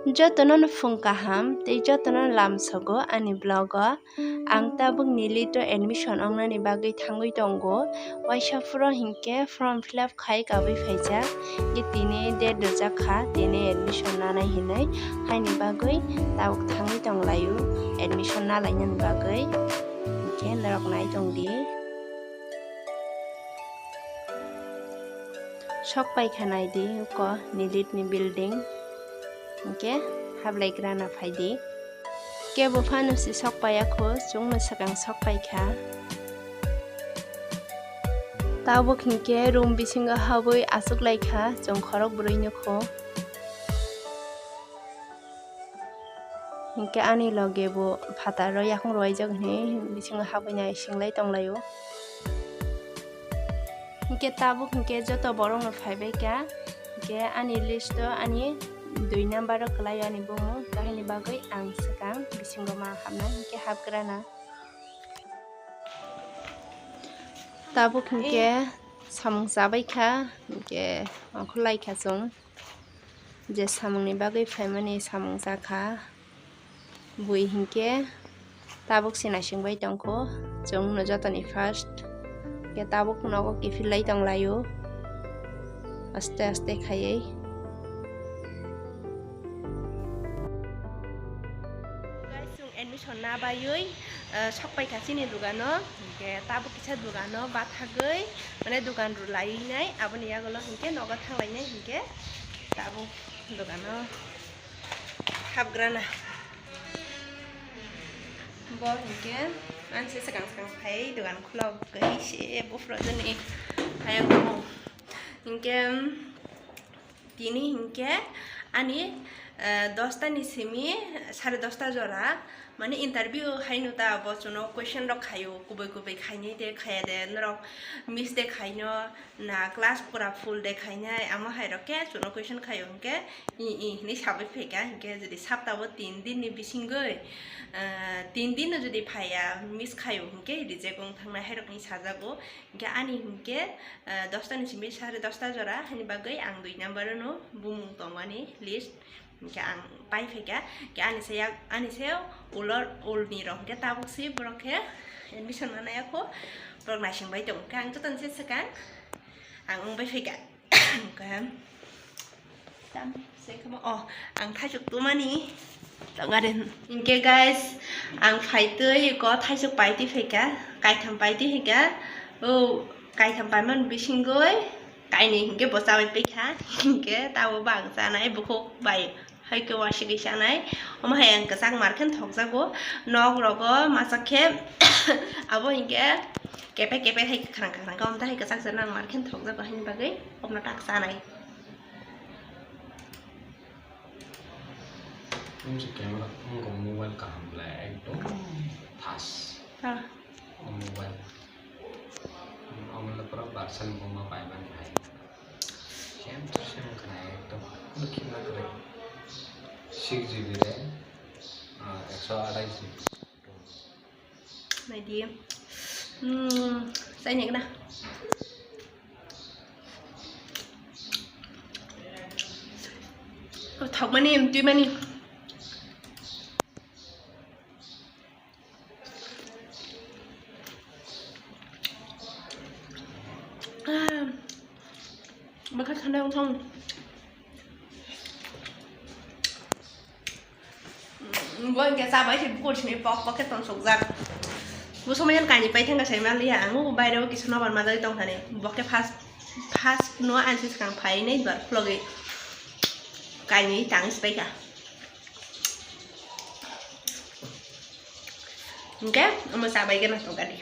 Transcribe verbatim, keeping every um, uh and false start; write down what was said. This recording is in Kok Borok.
Jotono no phung kaham tei jotono lamsogo ani vlog o. Ang tabuk Nilito admission ongnani bagwi thangwi tongo. Waisa phuro hinkhe form fill up khai kabui phaijak. Hinkhe tini date rijak kha, tini admission nanai hinwi. Haini bagwi tabuk thangwi tonglaio admission nalainani bagwi. Hinkhe norok nai tongdi. Sok paikha naidi uko Nilitni building. Hinkhe hablaigrana phaidi. Kebo phano se sok paiya kho, chwngno swkang sok paikha. Tabuk hinkhe room bisingo habwi achuklaikha chwng khorok bwrwino kho. Hinkhe ani loge bo phataro yakung rwlaijak hinwi bisingo habwi nai singlai tonglaio. Hinkhe tabuk hinkhe joto borokno phaibaikha, hinkhe ani list o ani dui number o kwlaio ani bumung, haini bagwi ang swkang bisingo ma habna hinkhe habgrana. Tabuk hinkhe samung chabaikha, hinkhe ongkhorlaikha chwng. Je samungni bagwi phaimani samung chakha, bui hinkhe tabuk se naisingbai tongkho, chwngno jotoni first. Hinkhe tabuk nogo kiphillai tonglaio, aste aste khaiwi. Guys, chwng admission na baiwi, eh, sok paikha chini dogano, hinkhe tabuk kisa dogano bathagwi, mane dogan rwlainai, aboni yagulo hinkhe nogo thanglainai hinkhe tabuk dogano habgrana. Bo hinkhe anse swkang swkang phai dogan khulogwi se buphuru jani phaiya kho. Hinkhe tini hinkhe ani, eh, dosta ni simi sare dosta jora, mane interview haino ta bo chwngno question rok khaio, kubui kubui khainai de khaya de, norok miss de khaino, na class pura full de khainai, amo hai rok khe chwngno question khaio hinkhe i i hinwi sabai phaikha, hinkhe jodi sapta o tin din ni bisingwi, eh, tin din no jodi phaiya miss khaio hinkhe reject wng thangnai hai rok hinwi sajago. Hinkhe ani hinkhe, eh, dosta ni simi sare dosta jora, haini bagwi ang dui number o no bumung tongmani list. Hinkhe ang pai phaikha, hinkhe ani se yak, ani se ulo ulni rok hinkhe tabuk se borok khe admission manaya kho, borok naising bai tongo. Hinkhe ang jotono se swkang ang wng bai phaikha. Hinkhe Tam, se kama, oh, ang thaisuk tumani. Tongaren. Hinkhe guys, ang phaitwi ko thaisuk paitwi phaikha, kaitham paitwi phaikha. O, kaitham paimani bisingwi kainwi hinkhe bo chabai paikha. Hinkhe tabo bang chanai bukhuk bai. Hai khe wasiki chanai. Omo hai ang kwchak mar khe thokjago. Nok rogo masa khe abo hinkhe kepek kepek hai kwkhrang kwkhrang khe, omo hai kwchak jora ang mar khe thokjago haini bagwi omono tak chanai. Wngkha camera, wngkha mobile kaham le ekdom fast. Ah. O mobile. Omo le pura version buma paimani hai. Same to same wngkha na ekdom. Kheno khibna kwrwi. Six G B RAM, ah, ekso athais G B. Naidi. Hmm, chaini gana. Thokmani, twimani. Ah, bakha thanda wngthang. Bo hinkhe chabai se bukur simi pok pok khe tonsukjak. Bo somoi yan kainwi paithangkha sai manliya, ang o baireo kisa nobar majagwi tongthani. Bo khe first, first no ang se swkang phainai bar khulogwi kainwi tangwi se paikha. Hinkhe omo chabai gana tongkha di.